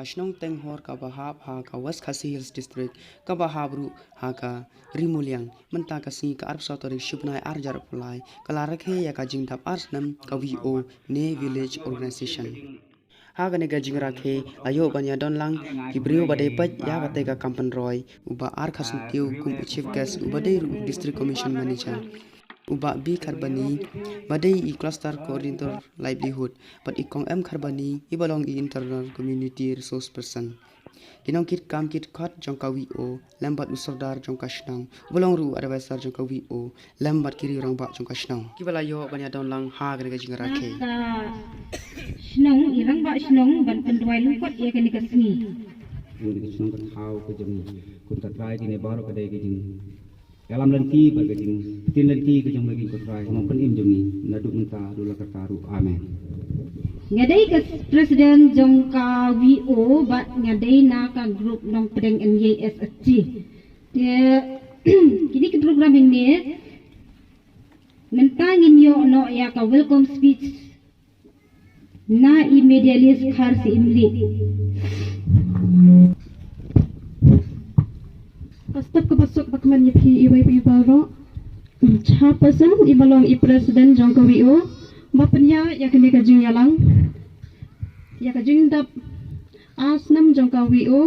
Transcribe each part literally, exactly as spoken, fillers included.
Shnong Tenghor kaba hap ha ka West Khasi Hills District, kaba hap ruh ha ka Ri Muliang, mynta ka sngi ka arphew saw tarik shi bnai ar hajar arphew lai, ka la rakhe ïa ka jingdap ar snem ka V O ne Village Organization. Ha kane ka jingrakhe la ïoh ban ïadon lang ki briew ba dei peit ïa kata ka kam pynroi, u Bah R Kharsyntiew kum u Chief Guest, uba dei ruh u District Commission Manager, u Bah B Kharbani ba dei i Cluster Coordinator Livelihood, bad i Kong M Kharbani iba long i Internal Community Resource Person. Ki nongkitkam kitkhot jong ka V O lem bad u Sordar jong ka shnong, uba long ruh u advisor jong ka V O lem bad ki riew rangbah jong ka shnong, kiba la ïoh ban ïadon lang ha kane ka jingrakhe. Ka shnong, i rangbah shnong ban pynduwai lyngkot ïa kane ka sngi. Kum ka shnong ka thaw ka jong ngi, kum ka trai kine baroh ka dei ka jingïalam lynti bad ka jingpyntip lynti ka jong me ki ko Trai, ka nongpynim jong ngi naduh mynta haduh la karta ruh. Amen. Nga dei ka president jong ka V O bad nga dei na ka group nongpdeng N Y S H T. Te kine ki program hangne, mynta ngin ïoh noh ïa ka welcome speech na i Medialist Kharsyiemlieh. Ka step kaba suk ba kmen ïa phi iwei pa iwei baroh. Chairperson iba long i president jong ka V O ba pynïaid ïa kane ka jingïalang ïa ka jingdap ar snem jong ka V O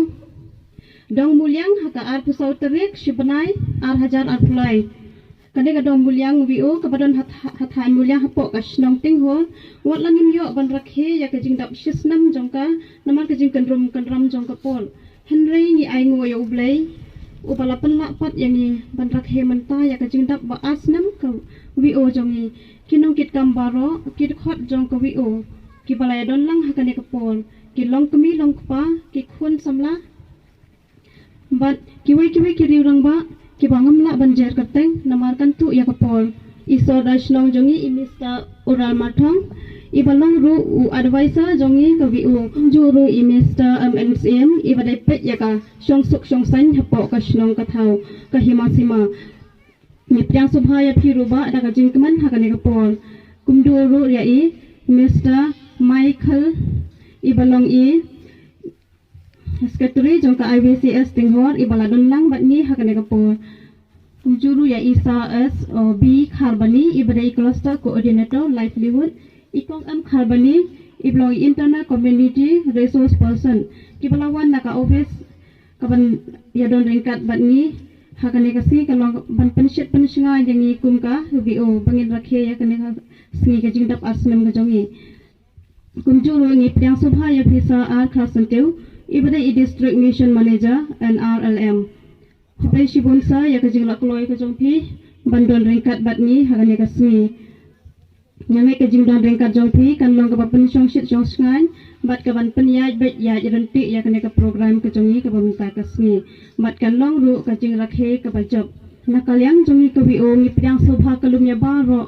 Dong Muliang ha ka arphew saw tarik shi bnai ar hajar arphew lai. Kane ka Dong Muliang V O kaba don ha tha-, ha thaiñ Muliang hapoh ka shnong Tenghor, wat la ngim ïoh ban rakhe ïa ka jingdap shi snem jong ka namar ka jingkynrum kynram jong ka por. Hynrei ngi ainguh ïa U Blei uba la pynlah pat ïa ngi ban rakhe mynta ïa ka jingdap ba ar snem ka V O jong ngi. Ki nongkitkam baroh, ki dkhot jong ka V O kiba la ïadon lang ha kane ka por, ki longkmie longkpa, ki khun samla bad kiwei kiwei ki riew rangbah kiba ngam lah ban jer kyrteng namar kan tuh ïa ka por. I Sordar shnong jong ngi i Mister Ural Marthong, iba long ruh u advisor jong ngi ka V O, kumjuh ruh i Mister M N C M iba dei peit ïa ka shongsuk shongsaiñ hapoh ka shnong ka thaw ka hima sima. Ngi pdiang sngewbha ïa phi ruh bah da ka jingkmen ha kane ka por. Kumjuh ruh ïa i Mister Michael iba long i Secretary jong ka I V C S Tenghor iba la don lang bad ngi ha kane ka por. Kumjuh ruh ïa i Sir S O B Kharbani iba dei Cluster Coordinator Livelihood, i Kong M Kharbani iba long i Internal Community Resource Person, kiba la wan na ka office kaban ïadon ryngkat bad ngi ha kane ka sngi ka long ban pynshit pynshngaiñ ïa ngi kum ka V O ba ngin rakhe ïa kane ka sngi ka jingdap ar snem ka jong ngi. Kumjuh ruh ngi pdiang sngewbha ïa phi Sir R Kharsyntiew iba dei i District Mission Manager N R L M. Khublei shibun Sir ïa ka jinglah kloi ka jong phi ban don ryngkat bad ngi ha kane ka sngi. Nga ngeit ka jingdon ryngkat jong phi kan long kaba pynshongshit shongshngaiñ bad kaban pynïaid beit ïaid ryntih ïa kane ka program ka jong ngi kaba mynta ka sngi, bad kan long ruh ka jingrakhe kaba jop. Na ka liang jong ngi ka V O ngi pdiang sngewbha ka lum ïa baroh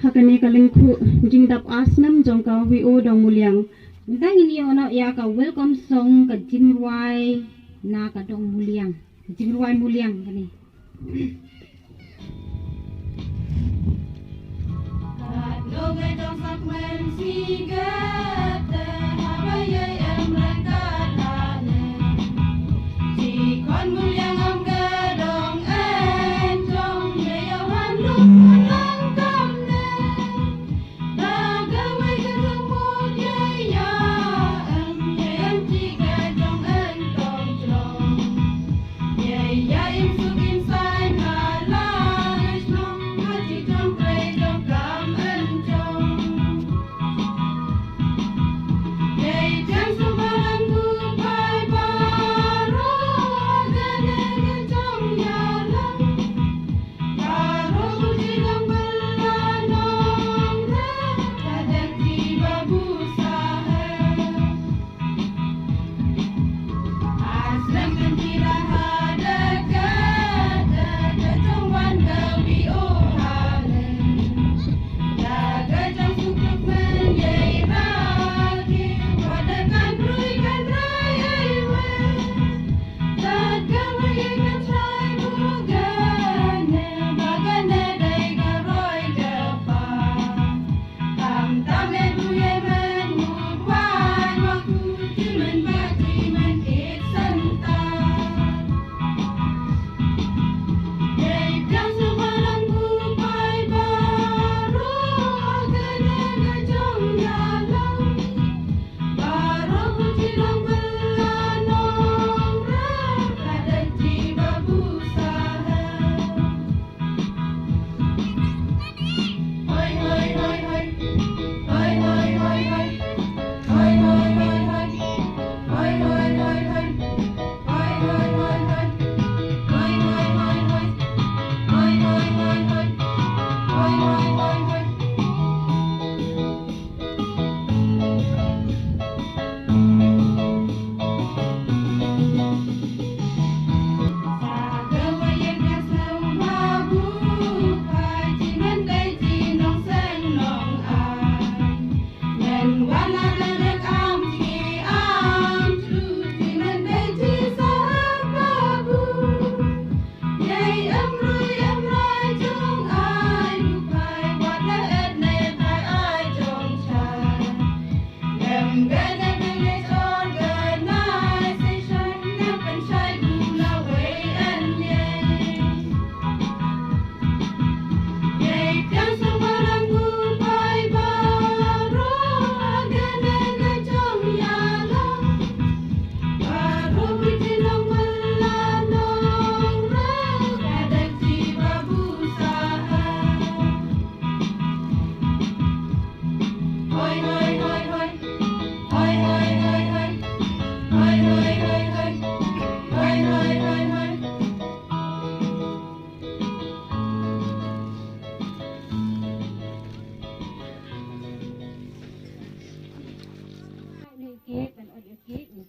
ha kane ka lyngkhuh jingdap ar snem jong ka V O Dong Muliang. Mynta ngin ïoh noh ïa ka welcome song, ka jingrwai na ka Dong Muliang, ka jingrwai Muliang kane.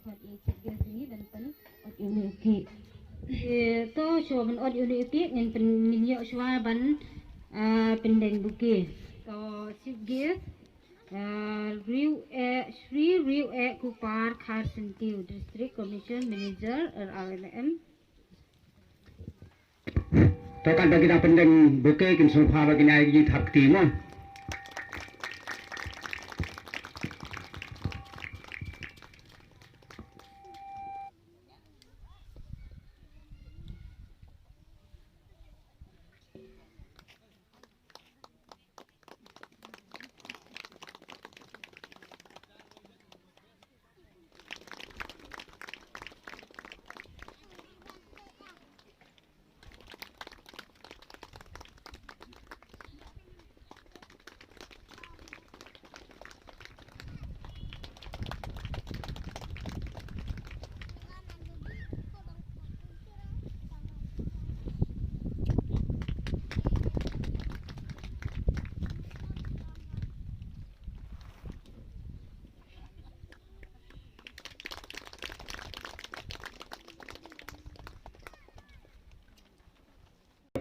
Ot ïa chief guest ni ban pyn ot ïa une u cake. Eh, to shuwa ban ot ïa une u cake ngin pyn, ngin ïoh shuwa ban, ah, pyndeng bouquet. To chief guest, ah, Riew eh, Shri Riew eh Kupar Kharsyntiew, District Commission Manager, R R M M. To katba ki dang pyndeng bouquet kin sngewbha ba kin ai ki jingthap kti mo.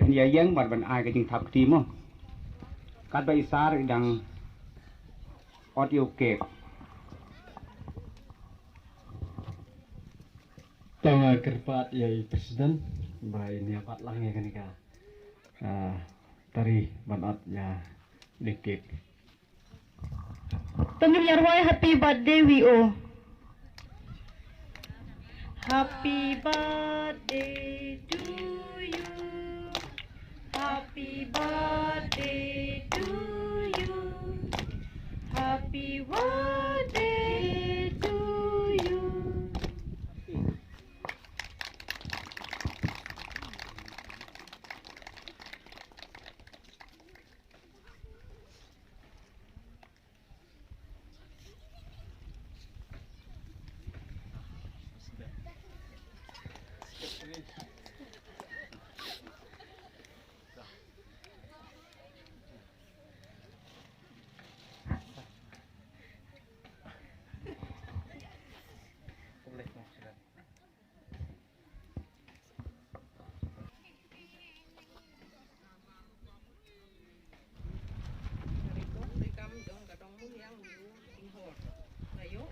Phin ïa ïeng bad ban ai ka jingthap kti mo. Katba i sir i dang ot ïa u cake. To nga kyrpad ïa i president ba in ïa bat lang ïa kane ka, ah, tari ban ot ïa u cake. To ngin ïa rwai Happy Birthday V O. Happy birthday to you. Happy birthday to you. Happy birthday to you.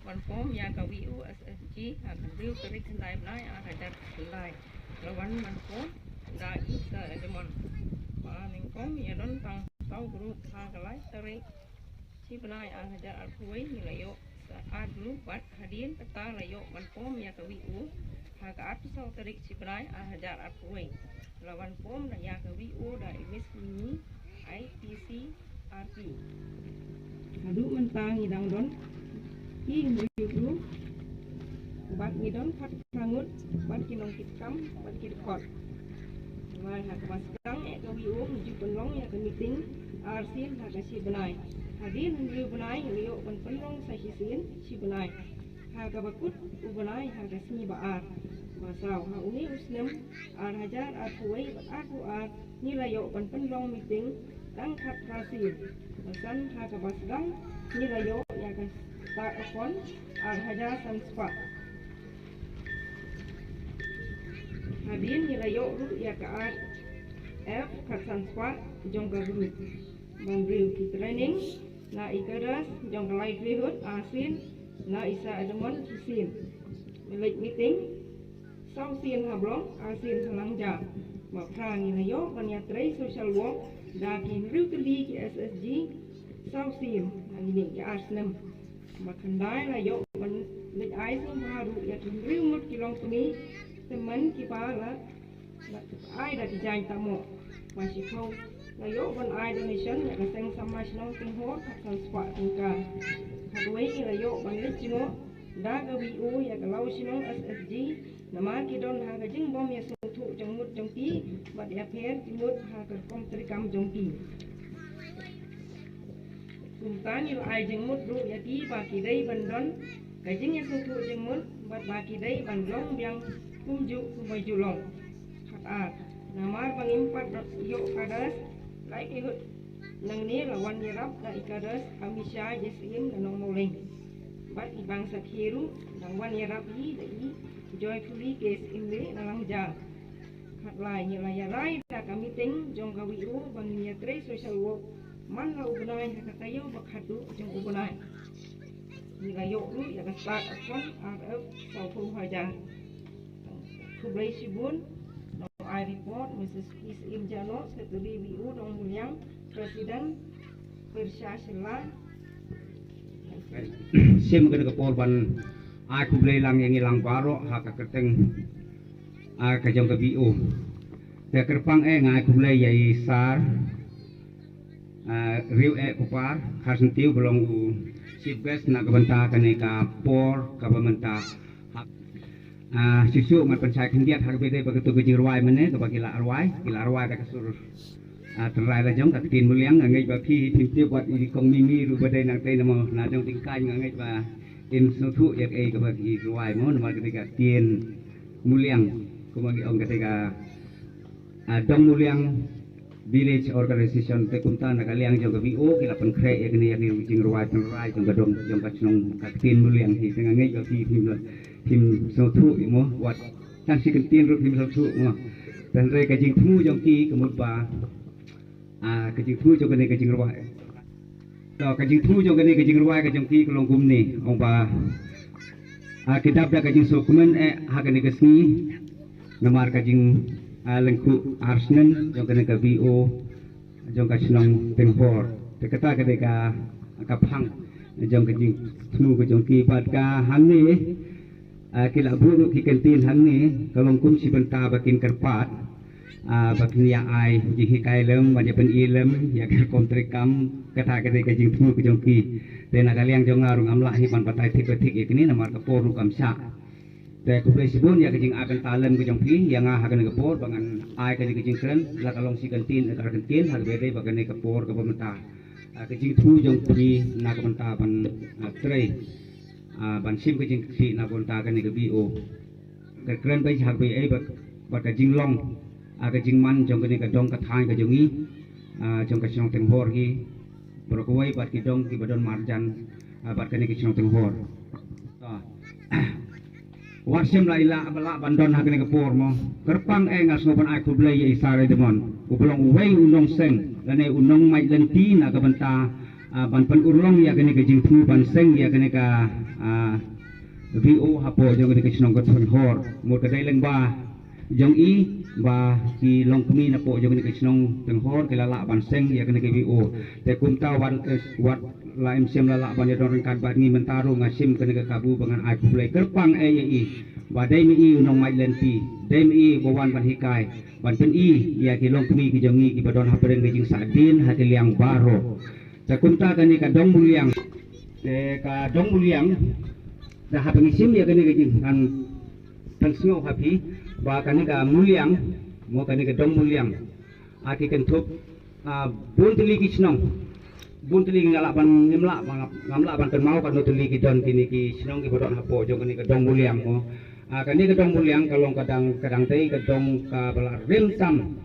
Ban pom ïa ka V O S S G ha ka hynriew tarik khyndai bnai ar hajar khyndai. La wan ban pom da i Sir Edmond. Ba nyngkong ïa don tang saw group ha ka lai tarik shi bnai ar hajar arphew wei, ngi la ïoh sa ar group bad hadien kata la ïoh ban pom ïa ka V O ha ka arphew saw tarik shi bnai ar hajar arphew wei. La wan pom da ïa ka V O da i Miss Mini, I T C R P. Haduh mynta ngi dang don ki hynriew group bad ngi don khatphra ngut bad ki nongkitkam bad ki dkhot. Namar ha kaba sdang eh ka V O ngi ju pynlong ïa ka meeting arsien ha ka shi bnai. Hadien hynriew bnai ngi ïoh ban pynlong sa shisien shi bnai. Ha kaba kut u bnai ha ka sngi ba ar ba saw ha une u snem ar hajar arphew wei bad arphew ar ngi la ïoh ban pynlong meeting tang khatphra sien. Ba san ha kaba sdang ngi la ïoh ïa ka start upon ar hajar san spah. Hadien ngi la ïoh ruh ïa ka R F khatsan spah jong ka group. Ba hynriew ki training na i cadres jong ka livelihood arsien, na i Sir Edmond shisien. Leit meeting saw sien ha Blong, arsien ha Langja. Ba phra ngi la ïoh ban ïatrei social work da ki hynriew tylli ki S S G saw sien ha kine ki ar snem. Ba khyndai la ïoh ban leit ai sngewbha ruh ïa ki hynriew ngut ki longkmie tymmen kiba la ai da ki jaiñ tamo. Ba shiphew la ïoh ban ai donation ïa ka seng samla shnong Tinghor khatsan spah tyngka. Khatwei la ïoh ban leit jngoh da ka V O ïa ka law shnong S S G namar ki don ha ka jingbym ïasngewthuh jingmut jong ki bad ïapher jingmut ha ka rukom treikam jong ki. Kumta ngi la ai jingmut ruh ïa ki ba ki dei ban don ka jingïasngewthuh jingmut bad ba ki dei ban long biang kumjuh kumba ju long. Khatar, namar ba ngim pat ïoh cadres livelihood nangne la wan ïarap da i cadres Hamisha Jesiem na Nongmawleng. Bad i bang sakhi ruh dang wan ïarap hi da i Joyfully K S Imleh na Langjar. Khatlai, ngi la ïarai da ka meeting jong ka V O ba ngin ïatrei social work man la u bnai ha ka taïew ba khatduh jong u bnai. Ngi la ïoh ruh ïa ka start account R F sawphew hajar. Khublei shibun. Nong ai report Mrs P C M Jano, Secretary V O Dong Muliang, President Persha Shilla. Sim ka ka por ban ai khublei lang ïa ngi lang baroh ha ka kyrteng, ah, ka jong ka V O. Te kyrpang eh nga ai khublei ïa i Sar, ah, Riew eh Kupar Kharsentiw ba long u chief guest na ka bynta kane ka por kaba mynta. Ah, shisha ngan pynshai khyndiat ha kaba ïadei bad katu ka jingrwai mynne kaba ki la rwai, ki la rwai da ka sur, ah, tynrai la jong ka ktien Muliang. Nga ngeit ba phi phim tip, wat i Kong Mimi ruh ba dei nangtei na mo na jong Tyngkaiñ, nga ngeit ba in sngewthuh ïa kaei kaba ki rwai mo, namar ka dei ka ktien Muliang, kumba ngi ong ka dei ka, ah, Dong Muliang Village Organization. Te kumta na ka liang jong ka V O ki la pynkhreh ïa kane ïa kane ka jingrwai tynrai jong ka dong jong ka shnong ka ktien Muliang hi. Te nga ngeit ba phi phim la phim sngewthuh ïa mo, wat tang shi kyntien ruh phim sngewthuh mo. Te hynrei ka jingthmu jong ki ka mut ba, ah, ka jingthmu jong kane ka jingrwai. To, ka jingthmu jong kane ka jingrwai ka jong ki ka long kumne, ong ba, ah, ki dap da ka jingsngewkmen eh ha kane ka sngi namar ka jing, ah, lyngkhuh ar snem jong kane ka V O jong ka shnong Tynghor. Te kata ka dei ka, ka phang jong ka jingthmu ka jong ki. Bad ka hangne, ah, ki la buh ruh ki kyntien hangne, ka long kum shi bynta ba kin kyrpad, ah, ba kin ïa ai jinghikai lem, ban ïa pyni lem ïa ka rukom treikam. Kata ka dei ka jingthmu ka jong ki. Te na ka liang jong nga ruh ngam lah hi ban batai thik ba thik ïa kine namar ka por ruh kam shah. Te khublei shibun ïa ka jingai bynta lem ka jong phi ïa nga ha kane ka por ba ngan ai kane ka jingkren, la ka long shi kyntien, ar kyntien, ha kaba ïadei bad kane ka por kaba mynta. Ah, ka jingthmu jong phi na ka bynta ban, ah, trei, ah, ban shim ka jingkti na ka bynta kane ka V O. Ka kren beit ha kaba ïadei bad, bad ka jinglong, ah, ka jingman jong kane ka dong ka thaiñ ka jong ngi, ah, jong ka shnong Tynghor hi, baroh kawei bad ki dong kiba don marjan, ah, bad kane ka shnong Tynghor. Ah. Wat shym la i lah ba lah ban don ha kane ka por mo. Kyrpang eh nga sngew ban ai khublei ïa i Sar Edmond, uba long uwei u nongseng lane u nongmait lynti na ka bynta, ah, ban pynurlong ïa kane ka jingthmu ban seng ïa kane ka, ah, V O hapoh jong kane ka shnong ka Tynghor. Mut ka dei lyngba jong i ba ki longkmie napoh jong kane ka shnong Tynghor ki la lah ban seng ïa kane ka V O. Te kumta wat, eh, wat la im shym la lah ban ïadon ryngkat bad ngi, mynta ruh nga shim kane ka kabu ba ngan ai khublei kyrpang eh ïa i ba dei ma i u nongmait lynti, dei ma i uba wan ban hikai, ban pyni ïa ki longkmie ki jong ngi kiba don hapdeng ka jingsahdien ha ki liang baroh. Te kumta kane ka dong Muliang, te ka dong Muliang, da haba ngi shim ïa kane ka jing, ngan pynsngew ha phi ba kane ka Muliang, mo, kane ka dong Muliang, ah, ki kynthup, ah, bun tylli ki shnong. Bun tylli, nga lah ban, ngam lah ban, ngam lah ban kynmaw katno tylli ki don kine ki shnong kiba don hapoh jong kane ka dong Muliang mo. Ah, kane ka dong Muliang ka long ka dang, ka dang tei ka dong kaba la rim tam.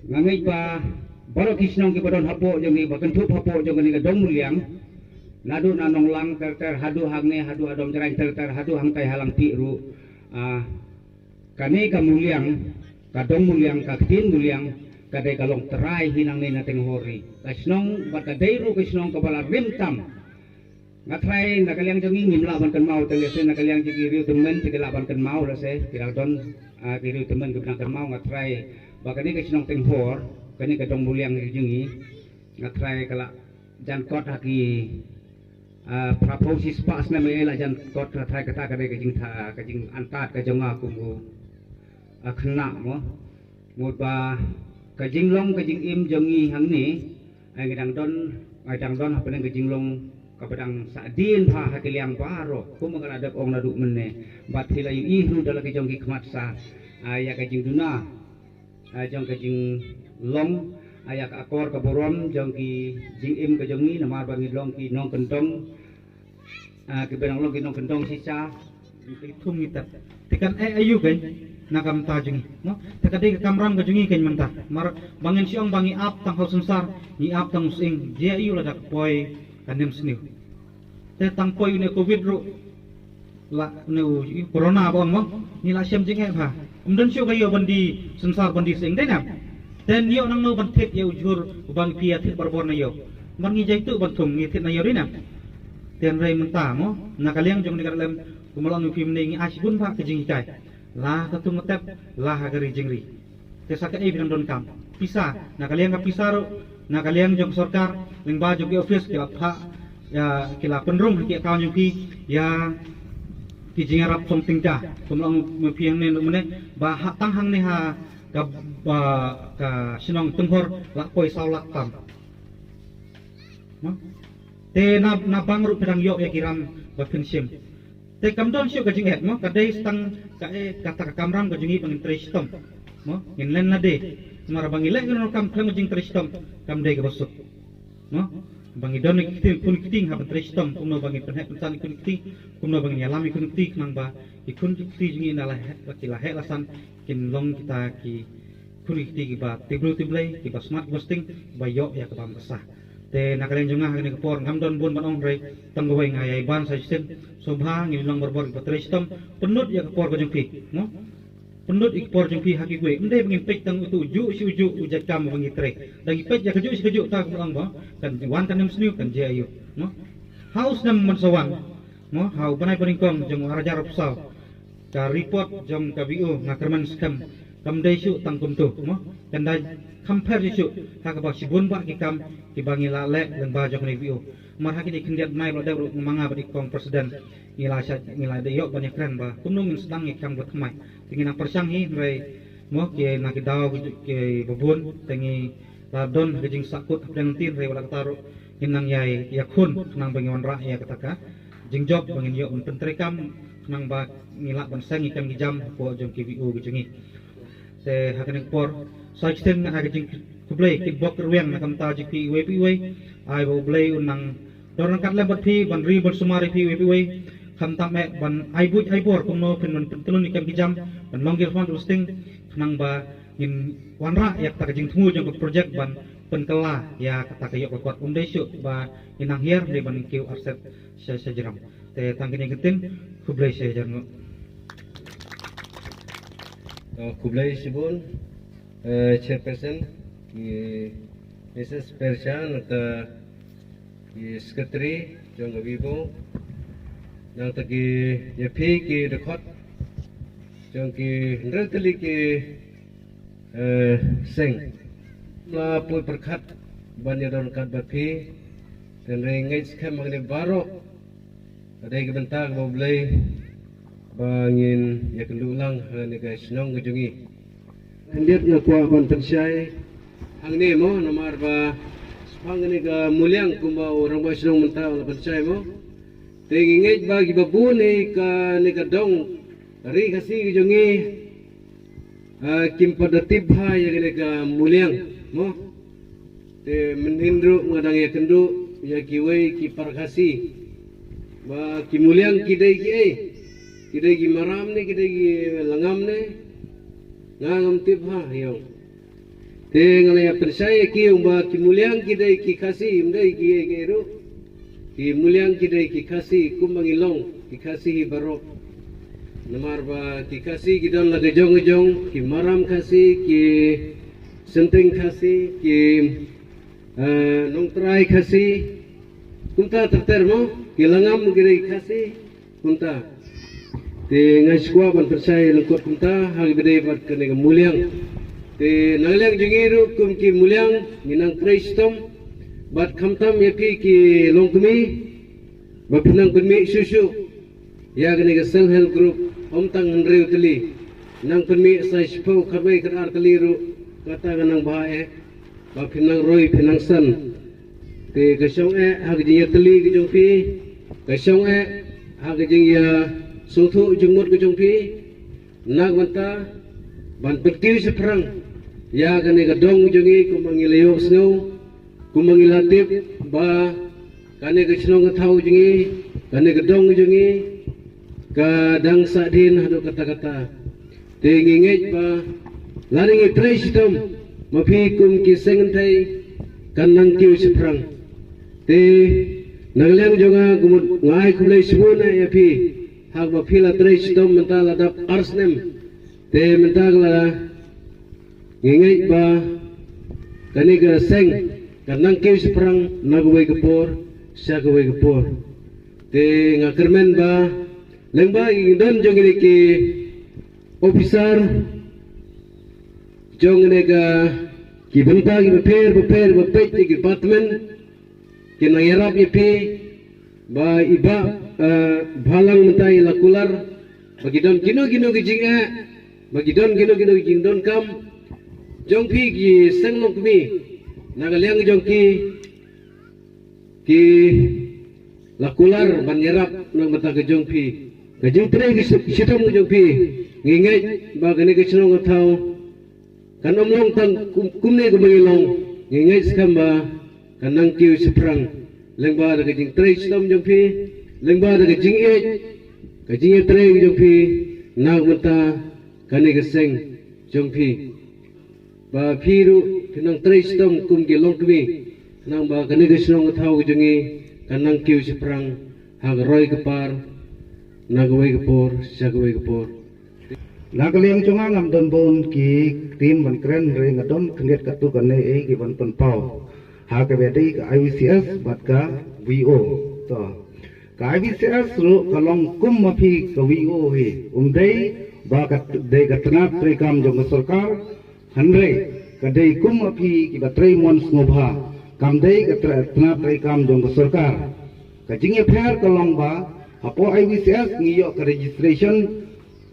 Nga ngeit ba baroh ki shnong kiba don hapoh jong ngi, ba kynthup hapoh jong kane ka dong Muliang, naduh na Nonglang ter ter haduh hangne, haduh Adom Jraiñ ter ter haduh hangtai ha Langpih ruh. Ah, kane ka Muliang, ka dong Muliang, ka ktien Muliang, ka dei ka long trai hi nangne na Tynghor hi. Ka shnong bad ka dei ruh ka shnong kaba la rim tam. Nga trai na ka liang jong ngi ngim lah ban kynmaw, te lehse na ka liang jong ki riewtymmen te ki lah ban kynmaw, lehse ki la don, ah, ki riewtymmen kiba dang kynmaw. Nga trai ba kane ka shnong Tynghor, kane ka dong Muliang jong ngi, nga trai ka la jan kot ha ki, ah, phraphew shispah snem ei ei la jan kot. Nga trai kata ka dei ka jingtha, ka jingantad ka jong nga kum u, ah, khynnah mo. Mut ba ka jinglong ka jingim jong ngi hangne, ai, ngi dang don, ngi dang don hapdeng ka jinglong kaba dang sahdien bha ha ki liang baroh, kumba nga la dep ong naduh mynne. Bad phi la ïohi ruh da la ki jong ki khmat sa, ah, ïa ka jingduna, ah, jong ka jinglong, ah, ïa ka akor ka burom jong ki jingim ka jong ngi namar ba ngi long ki nongkyndong, ah, kiba dang long ki nongkyndong shisha. Ki thung ngi tat. Te kan ai aïu kein na ka bynta jong ngi, no? Te ka dei ka kamram ka jong ngi kein mynta. Mar ba ngin shu ong ba ngi ap tang ha u synsar, ngi ap tang u sying. Jia aïu lada ka poi ka nemsniew. Te tang poi une covid ruh, la une u corona ba ong mo, ngi la shem jingeh bha. Ym don shuh ka ïoh ban die synsar ban die sying, dei ne em? Te ngi ïoh nangno ban thied ïa u jhur uba ngi phi ïa thied barabor na ïew? Namar ngi jaituh ban thung, ngi thied na ïew, dei ne em? Te hynrei mynta mo, na ka liang jong kane ka lem, kumba la ong ïa phi mynne, ngi ai shibun bha ka jinghikai. La ha ka thung ka tep, la ha ka ri jingri. Te sa kaei phi dang donkam? Pisa, na ka liang ka pisa ruh, na ka liang jong ka sorkar, lyngba jong ki office ki la phah, ïa, ki la pynrung ha ki account jong phi ïa ki jingïarap song tyngka. Kumba la ong ma phi hangne mynne, ba ha tang hangne ha ka, ba, ka shnong Tynghor la poi saw lak tam. Mo? Te na, na bank ruh phi dang ïoh ïa ki ram ba phin shim. Te kam don shuh ka jingeh mo, ka dei tang kaei, kata ka kamram ka jong ngi ba ngin trei shitom. Mo, ngin len lade. Namar ba ngi leh kano ka kam khlem ka jingtrei shitom, kam dei kaba suk. Mo, ba ngi don ki ktien, khun ki ktien ha ban trei shitom, kumno ba ngin pynheh pynsan ki khun ki ktien, kumno ba ngin ïalam ki khun ki ktien, khnang ba ki khun ki ktien jong ngi na la heh, ki la heh la san, kin long kita ki khun ki ktien kiba tip briew tip Blei, kiba smat kiba sting, ba ïoh ïa ka bam ka sah. Te na ka liang jong nga ha kane ka por ngam don bun ban ong, hynrei tang kawei nga ïai ban sa shisien, sngewbha ngin long barabor kiba trei shitom, pynlut ïa ka por ka jong phi, mo? Pynlut ïa ka por jong phi ha kiwei. Ym dei ba ngin peit tang utu u juh shi u juh u jait kam ba ngi trei. Da ngi peit ïa kajuh shi kajuh, ta kumba la ong ba kan wan ka nemsniew, kan jia aiu, mo? Ha u snem mynsaw wan, mo, ha u bnai banyngkong jong u arhajar arphew saw, ka report jong ka V O nga kyrmen skhem, kam dei shuh tang kumtu, mo, kan da kham pher shuh ha kaba shibun bah ki kam kiba ngi la leh lyngba jong kane ka V O. Namar ha kine khyndiat bnai ba la dep ruh, ma nga bad i kong president ngi la shah, ngi la ïoh ban ïakren ba kumno ngin sdang ïa ki kam kaba thymmai. Te ngi nang pyrshang hi, hynrei mo, ki na ki daw ki, kiba bun te ngi la don ha ka jingsahkut hapdeng lynti, hynrei wat la katta ruh ngin nang ïai ïakhun khnang ba ngin wanrah ïa kata ka jingjop ba ngin ïoh ban pyntreikam, khnang ba ngin lah ban seng ïa ki kam ki jam hapoh jong ki V O ki jong ngi. Te ha kane ka por sa shisien nga ai ka jingkhublei kitbok kitrwiang na ka bynta jong phi iwei pa iwei. Ai ba U Blei un nang don ryngkat lem bad phi, ban ri ban sumar ïa phi iwei pa iwei. Khamtam eh ban ai buit ai bor kumno phin ban pyntlun ïa ki kam ki jam, ban long ki responsible sting, khnang ba ngin wanrah ïa kata ka jingthmu jong ka project ban pynkylla ïa kata ka ïoh ka kot. Ym dei shuh ba ngin nang hiar, dei ban kiew arset sha, sha jrong. Te tang kine ki ktien, khublei shihajar nguh. To, khublei shibun, eh, chairperson, ki Missus Persha, nangta ki secretary jong ka V O, nangta ki, ïa phi ki dkhot jong ki hynriew tylli ki, eh, seng. La poi pyrkhat ban ïadon ryngkat bad phi, te ngeit skhem ba kine baroh ka dei ka bynta kaba U Blei ba ngin ïakynduh lang ha kane ka shnong ka jong ngi. Khyndiat nga kwah ban pynshai hangne mo, namar ba shaphang kane ka muliang kumba u rangbah shnong mynta u la pynshai mo. Te ngi ngeit ba kiba bun ha kane ka dong ri Khasi ka jong ngi, ah, kim pat da tip bha ïa kane ka muliang mo. Te mynhynnin ruh nga dang ïakynduh ïa kiwei ki para Khasi ba ki muliang ki dei kiei, ki dei ki maram ne ki dei ki langam ne, nga ngam tip bha ïa u. Te nga la ïa pynshai ïa ki, ong ba ki muliang ki dei ki Khasi, ym dei kiei kiei ruh. Ki muliang ki dei ki Khasi, kumba ngi long ki Khasi hi baroh. Namar ba ki Khasi ki don la ka jong ka jong, ki maram Khasi, ki synteng Khasi, ki, eh, nongtrai Khasi, kumta ter ter mo, ki langam ki dei ki Khasi, kumta. Te nga sngewkwah ban pynshai lyngkot kumta ha kaba ïadei bad kane ka muliang. Te na ka liang jong ngi ruh kum ki muliang ngi nang trei shitom bad khamtam ïa phi ki longkmie ba phin nang pynmih shuh shuh ïa kane ka self help group, ym tang hynriew tylli, nang pynmih sa shiphew, khatwei khatar tylli ruh, kata ka nang bha eh. Ba phin nang roi phin nang san. Te ka shong eh ha ka jingïatylli ka jong phi, ka shong eh ha ka jingïasngewthuh jingmut ka jong phi, na ka bynta ban pynkiew shaphrang ïa kane ka dong ka jong ngi kumba ngi la ïohsngew, kumba ngi la tip ba kane ka shnong ka thaw jong ngi, kane ka dong jong ngi ka dang sahdien haduh katta katta. Te ngi ngeit ba lada ngi trei shitom, ma phi kum ki seng kynthei kan nang kiew shaphrang. Te Na ka liang jong nga kumut nga ai khublei shibun ïa phi ha kaba phi la trei shitom mynta la dap ar snem. Te mynta ka la ngi ngeit ba kane ka seng kan nang kiew shaphrang na kawei ka por sha kawei ka por. Te nga kyrmen ba lyngba ki don jong kine ki officer jong kine ka ki bynta ki bapher bapher ba peit ki department ki nang ïarap ïa phi ba i ba bhalang mynta i la kular ba ki don kino kino ki jingeh ba ki don kino kino ki jingdonkam jong phi ki seng longkmie na ka liang jong ki ki la kular ban ïarap na ka bynta ka jong phi ka jingtrei ki shitom ka jong phi. Ngi ngeit ba kane ka shnong ka thaw kan ym long tang kumne kumba ngi long. Ngi ngeit skhem ba kan nang kiew shaphrang lyngba da ka jingtrei shitom jong phi lyngba da ka jingïeit ka jingïatrei ka jong phi na ka bynta kane ka seng jong phi. Ba phi ruh phi nang trei shitom kum ki longkmie khnang ba kane ka shnong ka thaw ka jong ngi kan nang kiew shaphrang ha ka roi ka par na kawei ka por sha kawei ka por. Na ka liang jong nga ngam don bun ki ktien ban kren hynrei nga don khyndiat katto katne ei ki ban pynpaw ha kaba dei ka I V C S bad ka V O. To ka I V C S ruh ka long kum ma phi ka V O hi um dei ba ka dei ka tnat treikam jong ka sorkar. Hynrei ka dei kum ma phi kiba trei mon sngewbha kam dei ka tnat treikam jong ka sorkar. Ka jingïapher ka long ba hapoh I V C S ngi ïoh ka registration.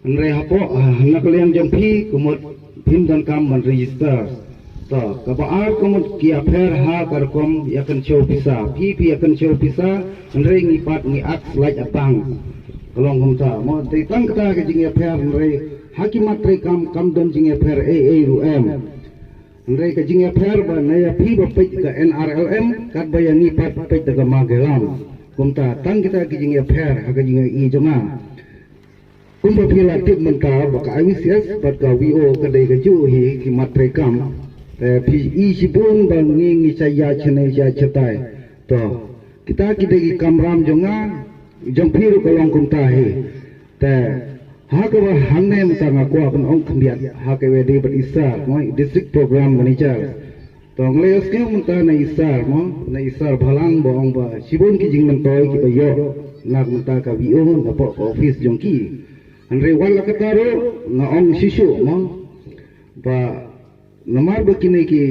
Hynrei hapoh na ka liang jong phi kumut phim donkam ban register. To kaba ar kumut ki ïapher ha ka rukom ïa kan chew pisa phi phi ïa kan chew pisa. Hynrei ngi pat ngi ak slide abang ka long kumta mo dei tang kata ka jingïapher hynrei ha ki mat treikam kam don jingïapher ei ei ruh em. Hynrei ka jingïapher ba na ïa phi ba peit ka N R L M katba ïa ngi pat peit da ka Margalam. Kumta tang kita ka jingïapher ha ka jingïa i jong nga. Kumba phi la tip mynta ba ka I V C S bad ka V O ka dei ka juh hi ki mat treikam. Te phi i shibun ba ngi ngi cha ïa chane ïa chatai. To kita ki dei ki kamram jong nga jong phi ruh ka long kumta hi. Te ha kaba hangne mynta nga kwah ban ong khyndiat ha kaba dei bad i sir mo i district program manager. To nga la ïohsngew mynta na i sir mo na i sir bhalang ba ong ba shibun ki jingmyntoi kiba ïoh na ka mynta ka V O napoh ka office jong ki. Hynrei wat la katta ruh nga ong shisha mo ba namar ba kine ki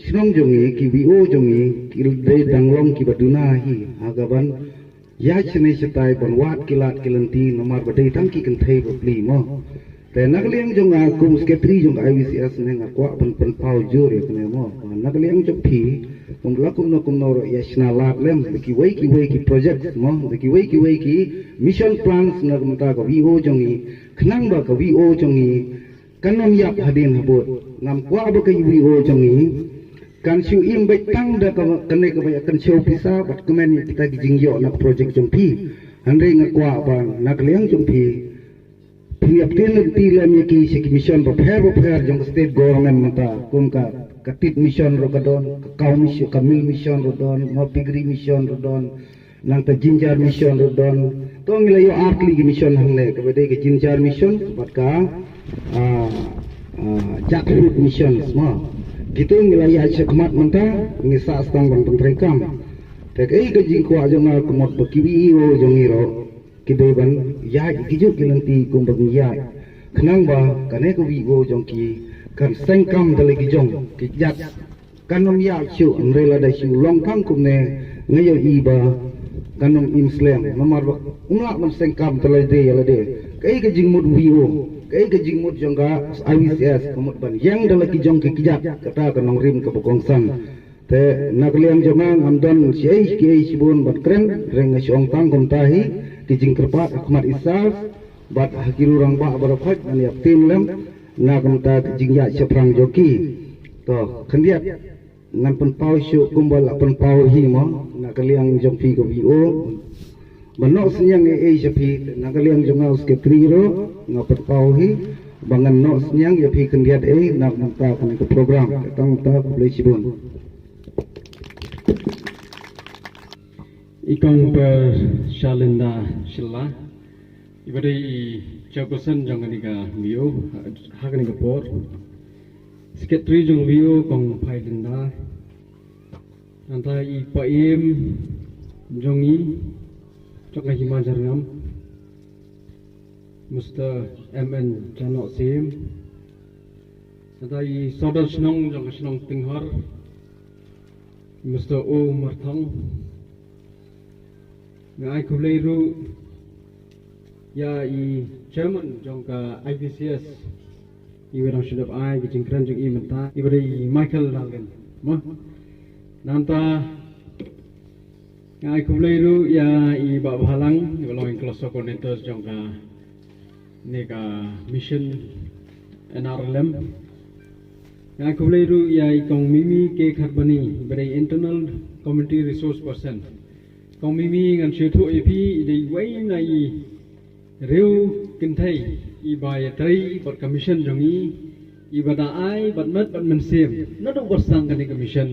shnong jong ngi ki V O jong ngi ki dei dang long kiba duna hi ha kaban ïa chane shatai ban wad ki lad ki lynti namar ba dei tang ki kynthei ba pli mo. Te na ka liang jong nga kum secretary jong ka I V C S ne nga kwah ban pynpaw jur ïa kane mo. Na ka liang jong phi kum la kumno kumno ruh ïa shna lad lem da kiwei kiwei ki project mo da kiwei kiwei ki mission plans na ka mynta ka V O jong ngi khnang ba ka V O jong ngi kan ym ïap hadien habud. Ngam kwah ba ka V O jong ngi kan shu im beit tang da kane kaba ïa kan chew pisa bad kmen ïa kita ki jingïoh na ka project jong phi. Hynrei nga kwah ba na ka liang jong phi phin ïa pynlynti lem ïa ki sha ki mission bapher bapher jong ka state government mynta kum ka ka tit mission ruh ka don ka cow mission ka milk mission ruh don ma piggery mission ruh don. Nangta ginger mission ruh don. To ngi la ïoh ar tylli ki mission hangne kaba dei ka ginger mission bad ka jackfruit mission mo. Kito ngi la ïaid shakhmat mynta ngi sah stang ban pyntreikam. Te kaei ka jingkwah jong nga ka mut ba ki V O jong ngi ruh ki dei ban ïaid ki juh ki lynti kumba ngi ïaid khnang ba kane ka V O jong ki kan seng kam da la ki jong ki kjat. Kan ym ïa shu hynrei lada shu long tang kumne nga ïohi ba kan ym im slem namar ba um lah ban seng kam te lade ïa lade. Kaei ka jingmut V O kaei ka jingmut jong ka I V C S ka mut ban ïeng da la ki jong ki kjat kata ka nongrim kaba kongsan. Te na ka liang jong nga ngam don shi ei ki ei shibun ban kren hynrei nga shu ong tang kumta hi ki jingkyrpad ha khmat i sir bad ha ki rangbah baroh khoit ban ïa pynlem na kumta ka jingïaid shaphrang jong ki. To khyndiat ngan pynpaw shuh kumba la pynpaw hi mo na ka liang jong phi ka V O. Ba noh synñiang ei ei sha phi na ka liang jong nga u secretary ruh nga pynpaw hi ba ngan noh synñiang ïa phi khyndiat ei na kumta kane ka program. Tang kumta khublei shibun. I kong Pershalinda Shylla, i ba dei i chairperson jong kane ka V O, ha kane ka por. Secretary jong V O kong Phailinda. Nangta i paiem jong i, jong ka Hima Jyrngam, Mister M N Janoh Syiem. Nangta i sordar shnong jong ka shnong Tinghor, Mister O Marthong. Nga ai khublei ruh ïa i chairman jong ka I V C S, i ba dang shu dep ai ka jingkren jong i mynta, i ba dei i Michael Lalgen. Mo. Nangta nga ai khublei ruh ïa i Bah Bhalang, i ba long i cluster coordinator jong kane ka mission N R L M. Nga ai khublei ruh ïa i kong Mimi K Kharbani, i ba dei internal community resource person. Kong Mimi, ngan shu ïathuh ïa phi, i dei iwei na i riew kynthei i ba ïatrei bad ka mission jong i, i ba da ai bad met bad mynsiem naduh ba sdang kane ka mission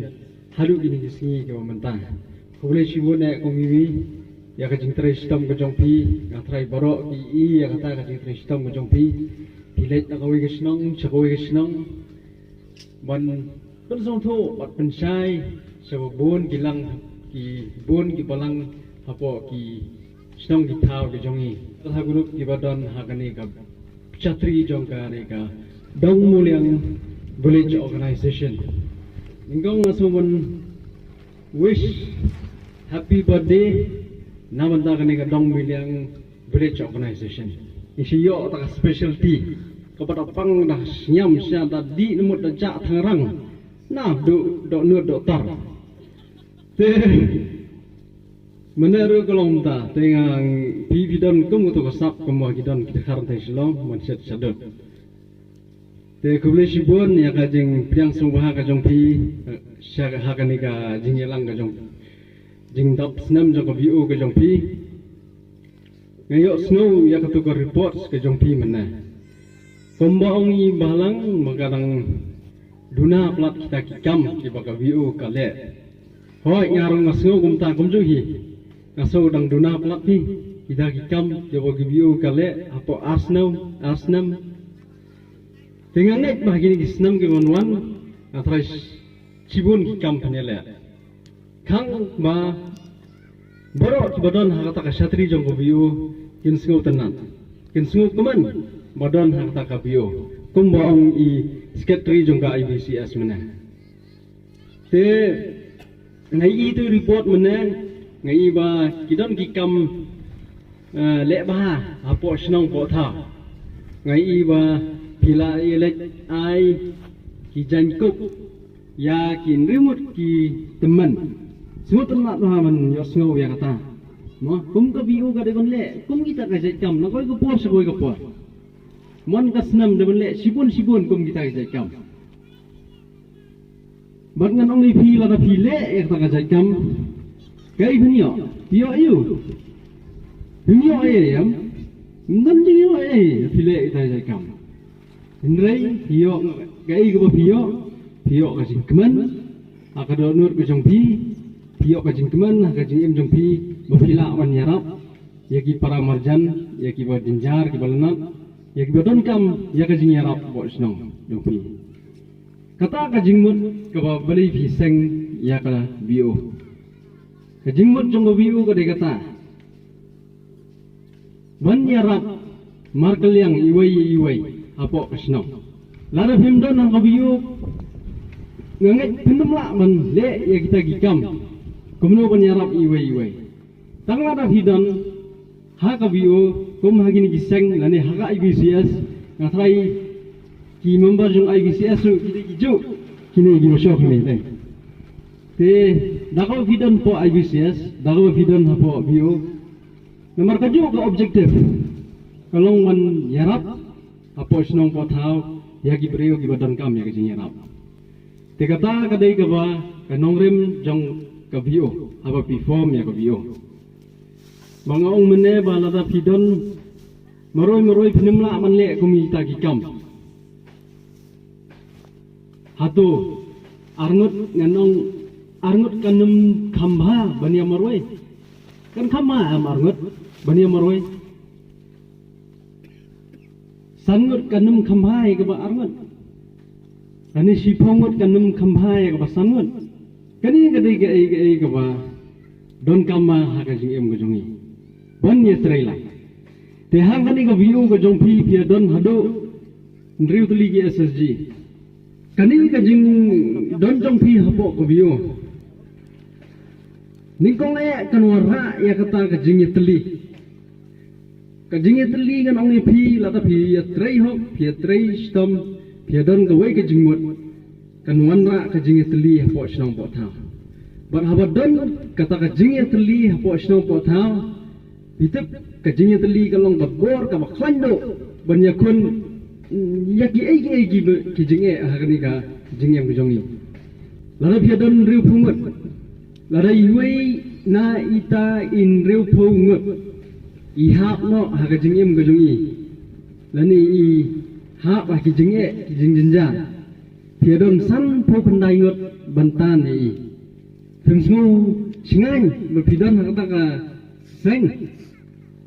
haduh kine ki sngi kiba mynta. Khublei shibun eh kong Mimi ïa ka jingtrei shitom ka jong phi. Nga trai baroh ki i ïa kata ka jingtrei shitom ka jong phi. Phi leit na kawei ka shnong sha kawei ka shnong ban pynsngewthuh bad pynshai sha ba bun ki lang, ki bun ki balang hapoh ki shnong ki thaw ki jong i. Ha ka rup ki ba don ha kane ka shatri jong kane ka Dongmuliang Village Organization. Nyngkong nga sngewbha ban wish happy birthday na bynta kane ka Dongmuliang Village Organization. Ngi shu ïoh ta ka specialty kaba da pang da sniam sha da dih na mut da jah thangrang. Na doh doh nud doh tar. Te mynne ruh ka long ta te nga phi phi don kum uto ka sap kum wa ki don ki dkhar te Shillong man shet shadut. Te khublei shibun ïa ka jingpdiang sngewbha ka jong phi, eh, sha ka ha kane ka jingïalang ka jong jingdap snem jong ka V O ka jong phi. Nga ïohsngew ïa katu ka report ka jong phi mynne. Kumba ong i Bhalang ma ka dang duna palat kita ki kam kiba ka V O ka leh. Hooid nga ruh nga sngew kumta kumjuh hi. Nga sngew dang duna palat hi kita ki kam kiba ka V O ka leh hapoh ar snem, ar snem. Te nga ngeit ba ha kine ki snem ki wan wan nga trai shibun ki kam phin ïaleh. Khang ba baroh kiba don ha kata ka shatri jong ka V O kin sngewtynnat, kin sngewkmen ba don ha kata ka V O. Kumba ong i secretary jong ka I V C S mynne. Te nga i tu report mynne, nga i ba ki don ki kam, eh, leh bha hapoh shnong poh thaw. Nga i ba phi la ïaleit ai ki jaiñkup ïa ki hynriew ngut ki tymmen. Sngewtynnat bha ban ïohsngew ïa kata. Mo, kum ka V O ka dei ban leh kum kita ka jait kam na kawei ka por sha kawei ka por. Mon ka snem dei ban leh shibun shibun kum kita ka jait kam. Bad ngan ong ïa phi lada phi leh ïa kata ka jait kam, kaei phin ïoh? Phi ïoh aïu? Phin ïoh ei em? Ym don jingïoh ei phi leh ïa kata ka jait kam. Hynrei phi ïoh kaei kaba phi ïoh? Phi ïoh ka jingkmen ha ka dohnud ka jong phi. Phi ïoh ka jingkmen ha ka jingim jong phi ba phi lah ban ïarap ïa ki para marjan, ïa kiba jynjar, kiba lynnat, ïa kiba donkam ïa ka jingïarap hapoh shnong jong phi. Kata ka jingmut kaba balei phi seng ïa ka V O. Ka jingmut jong ka V O ka dei kata ban ïarap markylliang iwei ïa iwei hapoh ka shnong. Lada phim don ha ka V O, nga ngeit phim lah ban leh ïa kita ki kam kumno ban ïarap iwei ïa iwei. Tang lada phi don ha ka V O kum ha kine ki seng lane ha ka I V C S, nga tharai ki member jong I V C S ruh ki dei ki juh kine ki ba shoh kine. Te da kaba phi don hapoh I V C S, da kaba phi don hapoh V O, namar ka juh ka objective ka long ban ïarap hapoh shnong poh thaw ïa ki briew kiba donkam ïa ka jingïarap. Te kata ka dei kaba ka nongrim jong ka V O haba phi form ïa ka V O. Ba nga ong mynne ba lada phi don marwei marwei phin ym lah ban leh kum kita ki kam. Hato arngut, ngan ong arngut kan ym kham bha ban ïa marwei? Kan kham bha em arngut ban ïa marwei. San ngut kan ym kham bha ïa kaba arngut. Lane shiphew ngut kan ym kham bha ïa kaba san ngut. Kane ka dei kaei kaei kaba donkam ha ka jingim ka jong ngi ban ïatrei lang. Te ha kane ka V O ka jong phi, phi ïa don haduh hynriew tylli ki S S G. Kane ka jingdon jong phi hapoh ka V O, nyngkong eh kan wanrah ïa kata ka jingïatylli. Ka jingïatylli ngan ong ïa phi, lada phi ïatrei hok, phi ïatrei shitom, phi ïa don kawei ka jingmut, kan wanrah ka jingïatylli hapoh shnong poh thaw. Bad haba don kata ka jingïatylli hapoh shnong poh thaw, phi tip, ka jingïatylli ka long ka bor kaba khlaiñ duh ban ïakhun, mm, ïa kiei kiei ki, ki jingeh ha kane ka jingim ka jong ngi. Lada phi ïa don hynriewphew ngut, lada iwei na ita i hynriewphew ngut i hap noh ha ka jingim ka jong ngi, lane i hap ha ki jingeh ki jingjynjar, phi ïa don sanphew khyndai ngut ban tan ïa i. Phim sngew shngaiñ ba phi don ha kata ka seng?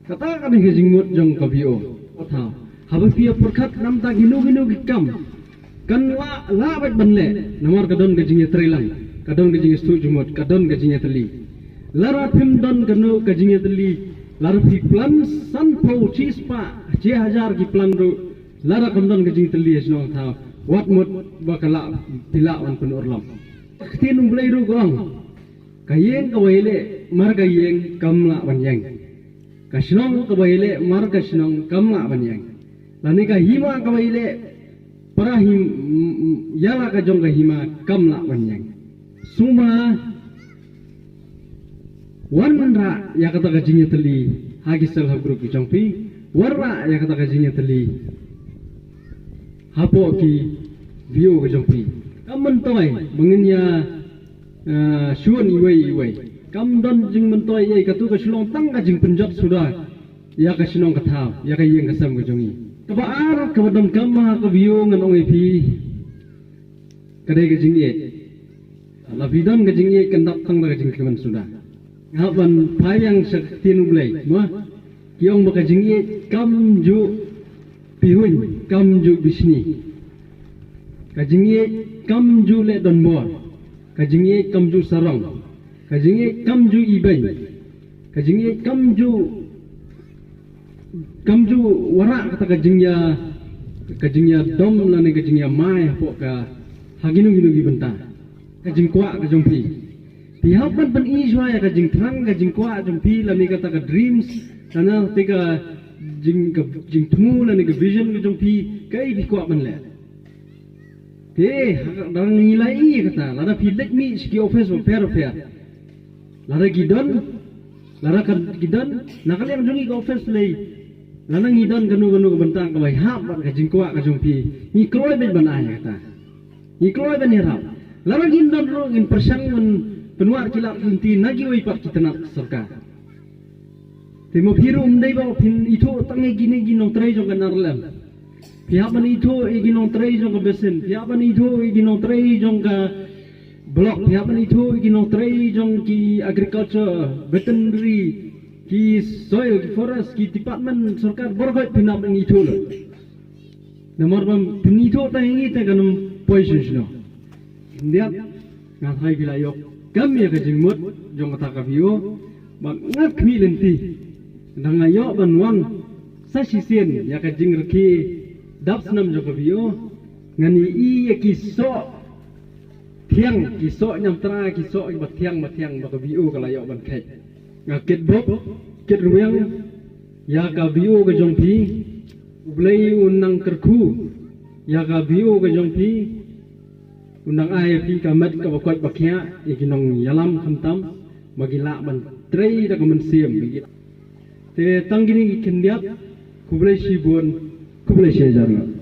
Kata ka dei ka jingmut jong ka V O. Thaw, haba phi ïa pyrkhat namar kino kino ki kam, kan lah, lah beit ban leh namar ka don ka jingïatreilang, ka don ka jingïasngewthuh jingmut, ka don ka jingïatylli. Lada phim don kano ka jingïatylli, lada phi plan sanphew, shispah, shi hajar ki plan ruh, lada kam don ka jingïatylli ha shnong thaw, wat mut ba ka lah, phi lah ban pynurlong. Ka ktien U Blei ruh ka ong, ka ïing kaba ïaleh mar ka ïing kam lah ban ïeng. Ka shnong kaba ïaleh mar ka shnong kam lah ban ïeng. Lane ka hima kaba ïaleh para him, ïa la ka jong ka hima kam lah ban ïeng. Sngewbha wanrah ïa kata ka jingïatylli ha ki self help group ki jong phi. Wanrah ïa kata ka jingïatylli hapoh ki V O ka jong phi. Kam myntoi ba ngin ïa, eh, shun iwei iwei. Kam don jingmyntoi ei, kato ka shu long tang ka jingpynjot suda ïa ka shnong ka thaw, ïa ka ïing ka sem ka jong ngi. Kaba ar kaba donkam ha ka V O ngan ong ïa phi, ka dei ka jingïeit. Lada phi don ka jingïeit kan dap tang da ka jingkmen suda. Nga hap ban phai biang sha ka ktien U Blei, mo? Ki ong ba ka jingïeit kam ju pihuiñ, kam ju bishni. Ka jingïeit kam ju leh donbor. Ka jingïeit kam ju sarong. Ka jingïeit kam ju ibeiñ. Ka jingïeit kam ju, kam ju wanrah kata ka jingïa, ka jingïadom lane ka jingïamai hapoh ka, ha kino kino ki bynta. Ka jingkwah ka jong phi. Phi hap ban pyni shuwa ïa ka jingthrang, ka jingkwah jong phi lane kata ka dreams, lane te ka jing, ka jingthmu lane ka vision ka jong phi, kaei phi kwah ban leh. Te, ha ka dang ngi la ïohi kata, lada phi leit mih sha ki office bapher bapher. Lada ki don, lada ka, ki don, na ka liang jong ngi ka office lei. Lada ngi don kano kano ka bynta kaba hap bad ka jingkwah ka jong phi, ngi kloi beit ban ai kata. Ngi kloi ban ïarap. Lada ngin don ruh ngin pyrshang ban pynwad ki lad ki lynti na kiwei pat ki tnat sorkar. Te ma phi ruh ym dei ba phin ithuh tang ïa kine ki nongtrei jong ka N R L M. Phi hap ban ithuh ïa ki nongtrei jong ka basin, phi hap ban ithuh ïa ki nongtrei jong ka block, phi hap ban ithuh ïa ki nongtrei jong ki agriculture, veterinary, ki soil, ki forest, ki department sorkar baroh phin hap ban ithuh lut. Namar ba phin ithuh tang ïa ngi te kan ym poi shuh shuh. Khyndiat, nga tharai phi la ïoh kam ïa ka jingmut jong kata ka V O, ba nga khmih lynti. Tang nga ïoh ban wan sa shisien ïa ka jingrkhie dap snem jong ka V O, ngan ïohi ïa ki soh thiang, ki soh ñiamtra, ki soh kiba thiang ba thiang ba ka V O ka la ïoh ban kheit. Nga kit bok, kit rwiang ïa ka V O ka jong phi. U Blei un nang kyrkhu ïa ka V O ka jong phi. Un nang ai ïa phi ka met kaba koit ba khiah, ïa ki nongïalam khamtam, ba ki lah ban trei da ka mynsiem, ba ki lah. Te tang kine ki khyndiat, khublei shibun, khublei shihajar ngut.